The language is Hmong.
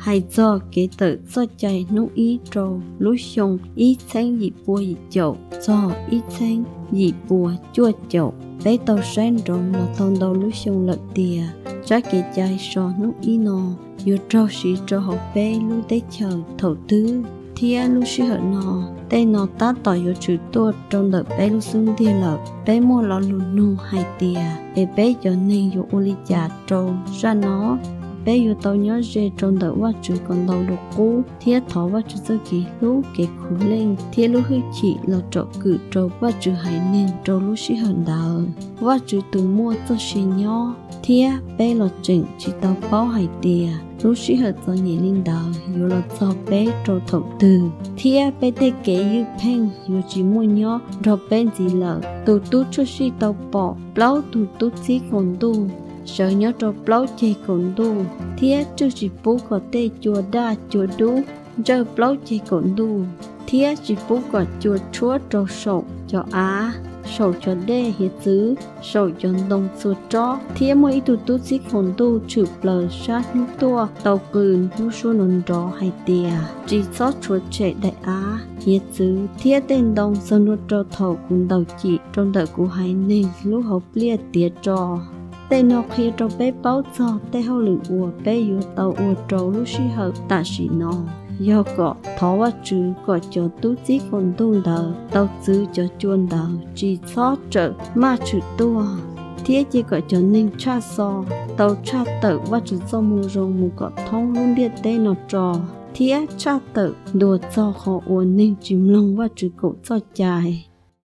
Hais txog kev tawm txoj cai hnub ib rau lub xyoo ib txheeb yim pua yim caum txog ib txheeb yim pua cuaj caum, peb tau saib nrov los tau ntau lub xyoo lawm tias tsab kev cai so hnub ib no yuav raug siv rau hauv peb lub teb chaws thaum twg. Thiab lub sij hawm no, tej no tab tom yuav tshwm tuaj rau ntawm peb lub xub ntiag lawm. Peb muaj lo lus nug hais tias, es peb cov neeg yuav ua li cas rau zaj no? Peb yuav tau nyob ze rau ntawm Vajtswv kom ntau dua qub thiab thov Vajtswv txoj kev hlub, kev khuv leej thiab lub hwj chim los tsom kwm rau Vajtswv haiv neeg rau lub sij hawm ntawd. Vajtswv tus muaj txoj sia nyob, thiab peb los tseem tsis tau paub hais tias lub sij hawm txom nyem li ntawd yuav los txog peb rau thaum twg, thiab peb tej kev ywj pheej yuav tsis muaj nyob nrog peb ntxiv lawm. Tus tub tshuaj sij tau pom plaub tug tub txib qaum ntuj sawv nyob rau plaub ceg kaum ntuj, thiab tswj tsis pub kom tej cua daj cua dub ntsawj plaub ceg kaum ntuj, thiab tsis pub kom cua tshuab rau saum cov av, saum cov dej hiav txwv, saum cov ntoo txhua tsob. Thiab muaj ib tug tub txib qaum ntuj tshwm plaws sab hnub tuaj tau qw lub suab nrov nrov hais tias, tsis txhob tshuav tshem daim av, hiav txwv thiab tej ntoo txog ntua rau thaum kuv ntaus cim rau ntawm kuv haiv neeg lub hauv pliaj tiav tso. Tej no qhia rau peb paub txog tej hauj lwm uas peb yuav tau ua rau lub sij hawm tam sim no yog kom thov Vajtswv kom cov tub txib qaum ntuj ntawd tau txwv cov cua ntawd tsis txhob rawm maj tshwm tuaj, thiab cia kom cov neeg tshaj xo tau tshaj tawm Vajtswv txoj moo zoo mus kom thoob lub ntiaj teb no tso, thiab tshaj tawm ntuas txog qhov uas neeg tsis mloog Vajtswv kaum txoj cai.